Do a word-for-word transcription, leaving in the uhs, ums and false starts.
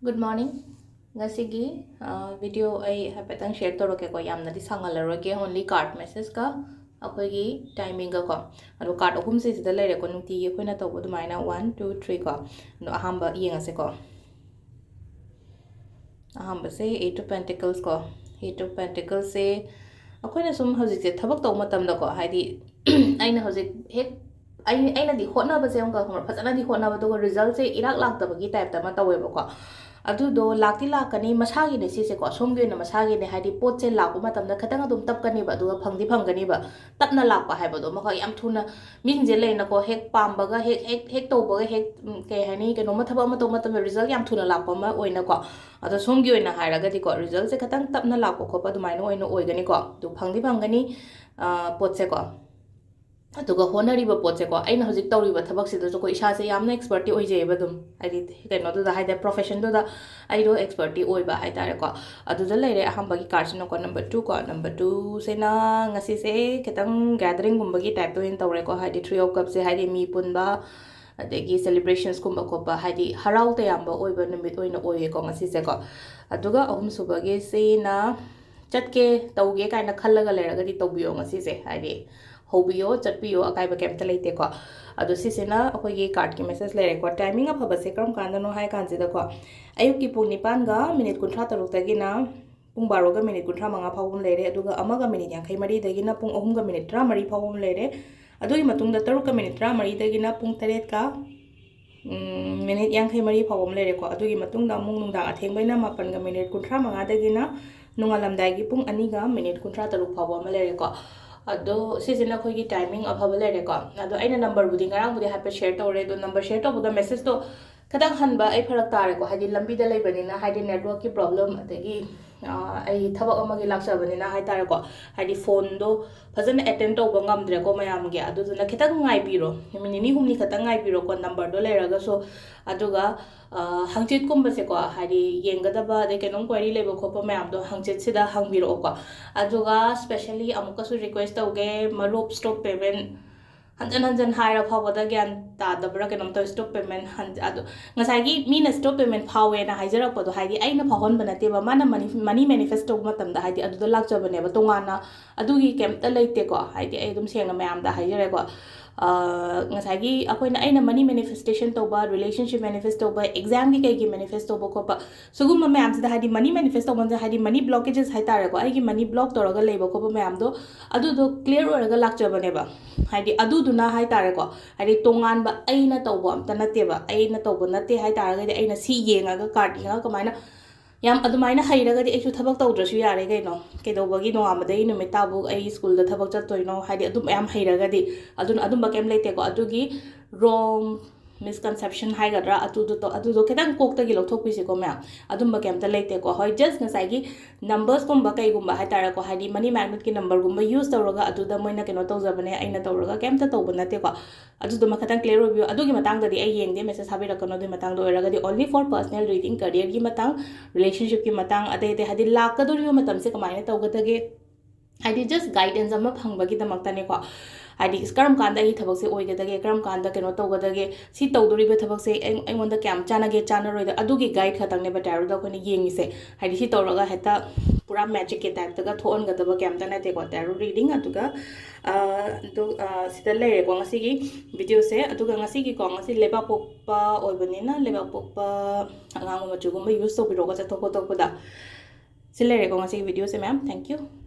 Good morning. ꯉꯁꯤꯒꯤ video ꯑꯩ ꯍꯥꯏꯐꯦꯠꯇꯪ ꯁꯤꯌꯔ ꯇꯧꯔꯛꯀꯦꯀꯣ, ꯌꯥꯝꯅꯗꯤ ꯁꯥꯡꯍꯜꯂꯔꯣꯏꯒꯦ, only card messageꯀ ꯑꯩꯈꯣꯏꯒꯤ ꯇꯥꯏꯃꯤꯡꯒꯀꯣ꯫ ꯑꯗꯣ ꯀꯥꯔꯠ ꯑꯍꯨꯝꯁꯦ ꯁꯤꯗ ꯂꯩꯔꯦꯀꯣ, ꯅꯨꯡꯇꯤꯒꯤ ꯑꯩꯈꯣꯏꯅ ꯇꯧꯕ ꯑꯗꯨꯃꯥꯏꯅ, one, two, three ꯀꯣ꯫ ꯑꯗꯣ ꯑꯍꯥꯟꯕ ꯌꯦꯡꯉꯁꯦꯀꯣ꯫ ꯑꯍꯥꯟꯕꯁꯦ Eight of Pentacles ꯀꯣ꯫ Eight of Pentaclesꯁꯦ ꯑꯩꯈꯣꯏꯅ ꯁꯨꯝ ꯍꯧꯖꯤꯛꯁꯦ ꯊꯕꯛ ꯇꯧꯕ ꯃꯇꯝꯗꯀꯣ, ꯍꯥꯏꯗꯤ ꯑꯩꯅ ꯍꯧꯖꯤꯛ ꯍꯦꯛ ꯑꯩ ꯑꯩꯅꯗꯤ ꯍꯣꯠꯅꯕꯁꯦ ꯑꯃꯨꯛꯀ ꯈꯪꯕ꯭ꯔꯥ, ꯐꯖꯅꯗꯤ ꯍꯣꯠꯅꯕ, ꯑꯗꯨꯒ ꯔꯤꯖꯜꯁꯦ ꯏꯔꯥꯛ ꯂꯥꯛꯇꯕꯒꯤ ꯇꯥꯏꯞꯇ ꯑꯃ ꯇꯧꯋꯦꯕꯀꯣ꯫ ꯑꯗꯨꯗꯣ ꯂꯥꯛꯇꯤ ꯂꯥꯛꯀꯅꯤ, ꯃꯁꯥꯒꯤꯅꯦ ꯁꯤꯁꯦꯀꯣ, ꯁꯣꯝꯒꯤ ꯑꯣꯏꯅ ꯃꯁꯥꯒꯤꯅꯦ, ꯍꯥꯏꯗꯤ ꯄꯣꯠꯁꯦ ꯂꯥꯛꯄ ꯃꯇꯝꯗ ꯈꯤꯇꯪ ꯑꯗꯨꯝ ꯇꯞꯀꯅꯤꯕ, ꯑꯗꯨꯒ ꯐꯪꯗꯤ ꯐꯪꯒꯅꯤꯕ꯫ ꯇꯞꯅ ꯂꯥꯛꯄ ꯍꯥꯏꯕꯗꯣ ꯑꯃꯈꯛ, ꯌꯥꯝ ꯊꯨꯅ ꯃꯤꯁꯤꯡꯁꯦ ꯂꯩꯅꯀꯣ, ꯍꯦꯛ ꯄꯥꯝꯕꯒ ꯍꯦꯛ ꯍꯦꯛ ꯍꯦꯛ ꯇꯧꯕꯒ ꯍꯦꯛ, ꯎꯝ, ꯀꯩ ꯍꯥꯏꯅꯤ, ꯀꯩꯅꯣꯝꯃ ꯊꯕꯛ ꯑꯃ ꯇꯧꯕ ꯃꯇꯝꯗ ꯔꯤꯖꯜ ꯌꯥꯝ ꯊꯨꯅ ꯂꯥꯛꯄ ꯑꯃ ꯑꯣꯏꯅꯀꯣ꯫ ꯑꯗꯣ ꯁꯣꯝꯒꯤ ꯑꯣꯏꯅ ꯍꯥꯏꯔꯒꯗꯤꯀꯣ, ꯔꯤꯖꯜꯁꯦ ꯈꯤꯇꯪ ꯇꯞꯅ ꯂꯥꯛꯄ ꯈꯣꯠꯄ ꯑꯗꯨꯃꯥꯏꯅ ꯑꯣꯏꯅ ꯑꯣꯏꯒꯅꯤꯀꯣ꯫ ꯑꯗꯨ ꯐꯪꯗꯤ ꯐꯪꯒꯅꯤ, ꯑ, ꯄꯣꯠꯁꯦꯀꯣ꯫ ꯑꯗꯨꯒ ꯍꯣꯠꯅꯔꯤꯕ ꯄꯣꯠꯁꯦꯀꯣ, ꯑꯩꯅ ꯍꯧꯖꯤꯛ ꯇꯧꯔꯤꯕ ꯊꯕꯛꯁꯤꯗꯁꯨꯀꯣ, ꯏꯁꯥꯁꯦ ꯌꯥꯝꯅ ꯑꯦꯛꯁꯄꯔꯠꯇꯤ ꯑꯣꯏꯖꯩꯑꯕ ꯑꯗꯨꯝ, ꯍꯥꯏꯗꯤ ꯀꯩꯅꯣꯗꯨꯗ, ꯍꯥꯏꯗꯤ ꯄ꯭ꯔꯣꯐꯦꯁꯟꯗꯨꯗ ꯑꯩꯗꯣ ꯑꯦꯛꯁꯄꯔꯠꯇꯤ ꯑꯣꯏꯕ ꯍꯥꯏꯇꯥꯔꯦꯀꯣ꯫ ꯑꯗꯨꯗ ꯂꯩꯔꯦ ꯑꯍꯥꯟꯕꯒꯤ ꯀꯥꯔꯠꯁꯤꯅꯀꯣ, number two ꯀꯣ꯫ Number twoꯁꯤꯅ ꯉꯁꯤꯁꯦ ꯈꯤꯇꯪ ꯒꯦꯗꯔꯤꯡꯒꯨꯝꯕꯒꯤ ꯇꯥꯏꯞꯇ ꯑꯣꯏꯅ ꯇꯧꯔꯦꯀꯣ, ꯍꯥꯏꯗꯤ Three of Cupsꯁꯦ, ꯍꯥꯏꯗꯤ ꯃꯤ ꯄꯨꯟꯕ, ꯑꯗꯒꯤ ꯁꯦꯂꯦꯕ꯭ꯔꯦꯁꯟꯁꯀꯨꯝꯕ ꯈꯣꯠꯄ, ꯍꯥꯏꯗꯤ ꯍꯔꯥꯎ ꯇꯌꯥꯝꯕ ꯑꯣꯏꯕ ꯅꯨꯃꯤꯠ ꯑꯣꯏꯅ ꯑꯣꯏꯌꯦꯀꯣ ꯉꯁꯤꯁꯦꯀꯣ꯫ ꯑꯗꯨꯒ ꯑꯍꯨꯝꯁꯨꯕꯒꯤꯁꯤꯅ ꯆꯠꯀꯦ, ꯇꯧꯒꯦ ꯀꯥꯏꯅ ꯈꯜꯂꯒ ꯂꯩꯔꯒꯗꯤ ꯇꯧꯕꯤꯌꯣ ꯉꯁꯤꯁꯦ, ꯍꯥꯏꯗꯤ ꯍꯧꯕꯤꯌꯣ, ꯆꯠꯄꯤꯌꯣ, ꯑꯀꯥꯏꯕ ꯀꯩꯝꯇ ꯂꯩꯇꯦꯀꯣ꯫ ꯑꯗꯣ ꯁꯤꯁꯤꯅ ꯑꯩꯈꯣꯏꯒꯤ ꯀꯥꯔꯠꯀꯤ ꯃꯦꯁꯦꯖ ꯂꯩꯔꯦꯀꯣ꯫ ꯇꯥꯏꯃꯤꯡ ꯑꯐꯕꯁꯦ ꯀꯔꯝ ꯀꯥꯟꯗꯅꯣ ꯍꯥꯏ ꯀꯥꯟꯁꯤꯗꯀꯣ, ꯑꯌꯨꯛꯀꯤ ꯄꯨꯡ ꯅꯤꯄꯥꯟꯒ ꯃꯤꯅꯤꯠ ꯀꯨꯟꯊ꯭ꯔꯥ ꯇꯔꯨꯛꯇꯒꯤꯅ ꯄꯨꯡ ꯕꯥꯔꯣꯒ ꯃꯤꯅꯤꯠ ꯀꯨꯟꯊ꯭ꯔꯥ ꯃꯉꯥ ꯐꯥꯎꯕ ꯑꯃ ꯂꯩꯔꯦ, ꯑꯗꯨꯒ ꯑꯃꯒ ꯃꯤꯅꯤꯠ ꯌꯥꯡꯈꯩ ꯃꯔꯤꯗꯒꯤꯅ ꯄꯨꯡ ꯑꯍꯨꯝꯒ ꯃꯤꯅꯤꯠ ꯇꯔꯥꯃꯔꯤ ꯐꯥꯎꯕ ꯑꯃ ꯂꯩꯔꯦ꯫ ꯑꯗꯨꯒꯤ ꯃꯇꯨꯡꯗ ꯇꯔꯨꯛꯀ ꯃꯤꯅꯤꯠ ꯇꯔꯥꯃꯔꯤꯗꯒꯤꯅ ꯄꯨꯡ ꯇꯔꯦꯠꯀ ꯎꯝ, ꯃꯤꯅꯤꯠ ꯌꯥꯡꯈꯩ ꯃꯔꯤ ꯐꯥꯎꯕ ꯑꯃ ꯂꯩꯔꯦꯀꯣ꯫ ꯑꯗꯨꯒꯤ ꯃꯇꯨꯡꯗ ꯑꯃꯨꯛ ꯅꯨꯡꯗꯥꯡ ꯑꯊꯦꯡꯕꯩꯅ ꯃꯥꯄꯟꯒ ꯃꯤꯅꯤꯠ ꯀꯨꯟꯊ꯭ꯔꯥ ꯃꯉꯥꯗꯒꯤꯅ ꯅꯣꯡꯉꯥꯜꯂꯝꯗꯥꯏꯒꯤ ꯄꯨꯡ ꯑꯅꯤꯒ ꯃꯤꯅꯤꯠ ꯀꯨꯟꯊ꯭ꯔꯥ ꯇꯔꯨꯛ ꯐꯥꯎꯕ ꯑꯃ ꯂꯩꯔꯦꯀꯣ꯫ ꯑꯗꯣ ꯁꯤꯁꯤꯅ ꯑꯩꯈꯣꯏꯒꯤ ꯇꯥꯏꯃꯤꯡ ꯑꯐꯕ ꯂꯩꯔꯦꯀꯣ꯫ ꯑꯗꯣ ꯑꯩꯅ ꯅꯝꯕꯔꯕꯨꯗꯤ ꯉꯔꯥꯡꯕꯨꯗꯤ ꯍꯥꯏꯐꯦꯠ ꯁꯤꯌꯔ ꯇꯧꯔꯦ, ꯑꯗꯣ ꯅꯝꯕꯔ ꯁꯤꯌꯔ ꯇꯧꯕꯗ ꯃꯦꯁꯦꯖꯇꯣ ꯈꯤꯇꯪ ꯍꯟꯕ ꯑꯩ ꯐꯔꯛ ꯇꯥꯔꯦꯀꯣ, ꯍꯥꯏꯗꯤ ꯂꯝꯕꯤꯗ ꯂꯩꯕꯅꯤꯅ, ꯍꯥꯏꯗꯤ ꯅꯦꯠꯋꯥꯔꯛꯀꯤ ꯄ꯭ꯔꯣꯕ꯭ꯂꯦꯝ, ꯑꯗꯒꯤ, ꯑ, ꯑꯩ ꯊꯕꯛ ꯑꯃꯒꯤ ꯂꯥꯛꯆꯕꯅꯤꯅ ꯍꯥꯏꯇꯥꯔꯦꯀꯣ, ꯍꯥꯏꯗꯤ ꯐꯣꯟꯗꯣ ꯐꯖꯅ ꯑꯦꯇꯦꯟ ꯇꯧꯕ ꯉꯝꯗ꯭ꯔꯦꯀꯣ ꯃꯌꯥꯝꯒꯤ꯫ ꯑꯗꯨꯗꯨꯅ ꯈꯤꯇꯪ ꯉꯥꯏꯕꯤꯔꯣ, ꯅꯨꯃꯤꯠ ꯅꯤꯅꯤ ꯍꯨꯝꯅꯤ ꯈꯛꯇꯪ ꯉꯥꯏꯕꯤꯔꯣꯀꯣ, ꯅꯝꯕꯔꯗꯣ ꯂꯩꯔꯒꯁꯨ꯫ ꯑꯗꯨꯒ, ꯑ, ꯍꯪꯆꯤꯠꯀꯨꯝꯕꯁꯦꯀꯣ, ꯍꯥꯏꯗꯤ ꯌꯦꯡꯒꯗꯕ ꯑꯗꯩ ꯀꯩꯅꯣꯝ ꯀ꯭ꯋꯥꯔꯤ ꯂꯩꯕ ꯈꯣꯠꯄ ꯃꯌꯥꯝꯗꯣ ꯍꯪꯆꯤꯠꯁꯤꯗ ꯍꯪꯕꯤꯔꯛꯑꯣꯀꯣ꯫ ꯑꯗꯨꯒ ꯁ꯭ꯄꯦꯁꯦꯜꯂꯤ ꯑꯃꯨꯛꯀꯁꯨ ꯔꯤꯀ꯭ꯋꯦꯁ ꯇꯧꯒꯦ, ꯃꯔꯨꯞ ꯁ꯭ꯇꯣꯞ ꯄꯦꯃꯦꯟ ꯍꯟꯖꯟ ꯍꯟꯖꯟ ꯍꯥꯏꯔ ꯐꯥꯎꯕꯗ ꯒ꯭ꯌꯥꯟ ꯇꯥꯗꯕ꯭ꯔꯥ ꯀꯩꯅꯣꯝ ꯇꯧꯋꯦ꯫ ꯁ꯭ꯇꯣꯞ ꯄꯦꯃꯦꯟ ꯑꯗꯣ ꯉꯁꯥꯏꯒꯤ ꯃꯤꯅ ꯁ꯭ꯇꯣꯞ ꯄꯦꯃꯦꯟ ꯐꯥꯎꯋꯦꯅ ꯍꯥꯏꯖꯔꯛꯄꯗꯣ, ꯍꯥꯏꯗꯤ ꯑꯩꯅ ꯐꯥꯎꯍꯟꯕ ꯅꯠꯇꯦꯕ, ꯃꯥꯅ ꯃꯅꯤ ꯃꯅꯤ ꯃꯦꯅꯤꯐꯦꯁ ꯇꯧꯕ ꯃꯇꯝꯗ ꯍꯥꯏꯗꯤ ꯑꯗꯨꯗ ꯂꯥꯛꯆꯕꯅꯦꯕ꯫ ꯇꯣꯉꯥꯟꯅ ꯑꯗꯨꯒꯤ ꯀꯩꯝꯇ ꯂꯩꯇꯦꯀꯣ꯫ ꯍꯥꯏꯗꯤ ꯑꯩ ꯑꯗꯨꯝ ꯁꯦꯡꯅ ꯃꯌꯥꯝꯗ ꯍꯥꯏꯖꯔꯦꯀꯣ꯫ ꯑ, ꯉꯁꯥꯏꯒꯤ ꯑꯩꯈꯣꯏꯅ, ꯑꯩꯅ ꯃꯅꯤ ꯃꯦꯅꯤꯐꯦꯁꯇꯦꯁꯟ ꯇꯧꯕ, ꯔꯤꯂꯦꯁꯟꯁꯤꯞ ꯃꯦꯅꯤꯐꯦꯁ ꯇꯧꯕ, ꯑꯦꯛꯖꯥꯝꯒꯤ ꯀꯩꯒꯤ ꯃꯦꯅꯤꯐꯦꯁ ꯇꯧꯕ ꯈꯣꯠꯄ, ꯁꯤꯒꯨꯝꯕ ꯃꯌꯥꯝꯁꯤꯗ ꯍꯥꯏꯗꯤ ꯃꯅꯤ ꯃꯦꯅꯤꯐꯦꯁ ꯇꯧꯕꯁꯦ ꯍꯥꯏꯗꯤ ꯃꯅꯤ ꯕ꯭ꯂꯣꯀꯦꯖꯦꯁ ꯍꯥꯏꯇꯥꯔꯦꯀꯣ, ꯑꯩꯒꯤ ꯃꯅꯤ ꯕ꯭ꯂꯣꯛ ꯇꯧꯔꯒ ꯂꯩꯕ ꯈꯣꯠꯄ ꯃꯌꯥꯝꯗꯣ, ꯑꯗꯨꯗꯣ ꯀ꯭ꯂꯤꯌꯔ ꯑꯣꯏꯔꯒ ꯂꯥꯛꯆꯕꯅꯦꯕ꯫ ꯍꯥꯏꯗꯤ ꯑꯗꯨꯗꯨꯅ ꯍꯥꯏꯇꯥꯔꯦꯀꯣ, ꯍꯥꯏꯗꯤ ꯇꯣꯉꯥꯟꯕ ꯑꯩꯅ ꯇꯧꯕ ꯑꯝꯇ ꯅꯠꯇꯦꯕ꯫ ꯑꯩꯅ ꯇꯧꯕ ꯅꯠꯇꯦ ꯍꯥꯏꯇꯥꯔꯒꯗꯤ ꯑꯩꯅ ꯁꯤ ꯌꯦꯡꯉꯒ, ꯀꯥꯔꯠ ꯌꯦꯡꯉꯒ ꯀꯃꯥꯏꯅ, ꯌꯥꯝ ꯑꯗꯨꯃꯥꯏꯅ ꯍꯩꯔꯒꯗꯤ ꯑꯩꯁꯨ ꯊꯕꯛ ꯇꯧꯗ꯭ꯔꯁꯨ ꯌꯥꯔꯦ ꯀꯩꯅꯣ꯫ ꯀꯩꯗꯧꯕꯒꯤ ꯅꯣꯡꯉꯥꯟꯕꯗꯒꯤ ꯅꯨꯃꯤꯠ ꯇꯥꯕꯨꯛ ꯑꯩ ꯁ꯭ꯀꯨꯜꯗ ꯊꯕꯛ ꯆꯠꯇꯣꯏꯅꯣ? ꯍꯥꯏꯗꯤ ꯑꯗꯨ ꯃꯌꯥꯝ ꯍꯩꯔꯒꯗꯤ꯫ ꯑꯗꯨꯅ ꯑꯗꯨꯝꯕ ꯀꯩꯝ ꯂꯩꯇꯦꯀꯣ꯫ ꯑꯗꯨꯒꯤ ꯔꯣꯡ ꯃꯤꯁꯀꯟꯁꯦꯞꯁꯟ ꯍꯥꯏꯒꯗ꯭ꯔꯥ, ꯑꯗꯨꯗꯣ ꯇꯧ-, ꯑꯗꯨꯗꯣ ꯈꯤꯇꯪ ꯀꯣꯛꯇꯒꯤ ꯂꯧꯊꯣꯛꯄꯤꯁꯤꯀꯣ ꯃꯌꯥꯝ꯫ ꯑꯗꯨꯝꯕ ꯀꯩꯝꯇ ꯂꯩꯇꯦꯀꯣ꯫ ꯍꯣꯏ, ꯖꯁ ꯉꯁꯥꯏꯒꯤ ꯅꯝꯕꯔꯁꯀꯨꯝꯕ ꯀꯩꯒꯨꯝꯕ ꯍꯥꯏꯇꯥꯔꯦꯀꯣ, ꯍꯥꯏꯗꯤ ꯃꯅꯤ ꯃꯦꯒꯅꯦꯠꯀꯤ ꯅꯝꯕꯔꯒꯨꯝꯕ ꯌꯨꯁ ꯇꯧꯔꯒ ꯑꯗꯨꯗ ꯃꯣꯏꯅ ꯀꯩꯅꯣ ꯇꯧꯖꯕꯅꯦ, ꯑꯩꯅ ꯇꯧꯔꯒ ꯀꯩꯝꯇ ꯇꯧꯕ ꯅꯠꯇꯦꯀꯣ꯫ ꯑꯗꯨꯗꯨꯃ ꯈꯤꯇꯪ ꯀ꯭ꯂꯤꯌꯔ ꯑꯣꯏꯕꯤꯌꯨ꯫ ꯑꯗꯨꯒꯤ ꯃꯇꯥꯡꯗꯗꯤ ꯑꯩ ꯌꯦꯡꯗꯦ, ꯃꯦꯁꯦꯖ ꯊꯥꯕꯤꯔꯛꯀꯅꯣ꯫ ꯑꯗꯨꯒꯤ ꯃꯇꯥꯡꯗ ꯑꯣꯏꯔꯒꯗꯤ only for personal reading, ꯀꯦꯔꯤꯌꯔꯒꯤ ꯃꯇꯥꯡ, ꯔꯤꯂꯦꯁꯟꯁꯤꯞꯀꯤ ꯃꯇꯥꯡ, ꯑꯇꯩ ꯑꯇꯩ ꯍꯥꯏꯗꯤ ꯂꯥꯛꯀꯗꯧꯔꯤꯕ ꯃꯇꯝꯁꯦ ꯀꯃꯥꯏꯅ ꯇꯧꯒꯗꯒꯦ, ꯍꯥꯏꯗꯤ ꯖꯁ ꯒꯥꯏꯗꯦꯟꯁ ꯑꯃ ꯐꯪꯕꯒꯤꯗꯃꯛꯇꯅꯦꯀꯣ꯫ ꯍꯥꯏꯗꯤ ꯀꯔꯝ ꯀꯥꯟꯗ ꯑꯩꯒꯤ ꯊꯕꯛꯁꯦ ꯑꯣꯏꯒꯗꯒꯦ, ꯀꯔꯝ ꯀꯥꯟꯗ ꯀꯩꯅꯣ ꯇꯧꯒꯗꯒꯦ, ꯁꯤ ꯇꯧꯗꯣꯔꯤꯕ ꯊꯕꯛꯁꯦ ꯑꯩ-, ꯑꯩꯉꯣꯟꯗ ꯀꯌꯥꯝ ꯆꯥꯟꯅꯒꯦ, ꯆꯥꯟꯅꯔꯣꯏꯗ, ꯑꯗꯨꯒꯤ ꯒꯥꯏꯗ ꯈꯛꯇꯪꯅꯦꯕ ꯇꯦꯔꯣꯗ ꯑꯩꯈꯣꯏꯅ ꯌꯦꯡꯉꯤꯁꯦ꯫ ꯍꯥꯏꯗꯤ ꯁꯤ ꯇꯧꯔꯒ ꯍꯦꯛꯇ ꯄꯨꯔꯥ ꯃꯦꯖꯤꯛꯀꯤ ꯇꯥꯏꯞꯇꯒ ꯊꯣꯛꯍꯟꯒꯗꯕ ꯀꯩꯝꯇ ꯅꯠꯇꯦꯀꯣ ꯇꯦꯔꯣ ꯔꯤꯗꯤꯡ꯫ ꯑꯗꯨꯒ, ꯑ, ꯑꯗꯨ, ꯑ, ꯁꯤꯗ ꯂꯩꯔꯦꯀꯣ ꯉꯁꯤꯒꯤ ꯚꯤꯗꯤꯑꯣꯁꯦ꯫ ꯑꯗꯨꯒ ꯉꯁꯤꯒꯤꯀꯣ, ꯉꯁꯤ ꯂꯩꯕꯥꯛꯄꯣꯛꯄ ꯑꯣꯏꯕꯅꯤꯅ ꯂꯩꯕꯥꯛꯄꯣꯛꯄ ꯑꯉꯥꯡꯕ ꯃꯆꯨꯒꯨꯝꯕ ꯌꯨꯁ ꯇꯧꯕꯤꯔꯣꯀꯣ ꯆꯠꯊꯣꯛ ꯈꯣꯠꯇꯣꯛꯄꯗ꯫ ꯁꯤ ꯂꯩꯔꯦꯀꯣ ꯉꯁꯤꯒꯤ ꯚꯤꯗꯤꯑꯣꯁꯦ ꯃꯌꯥꯝ꯫ Thank you꯫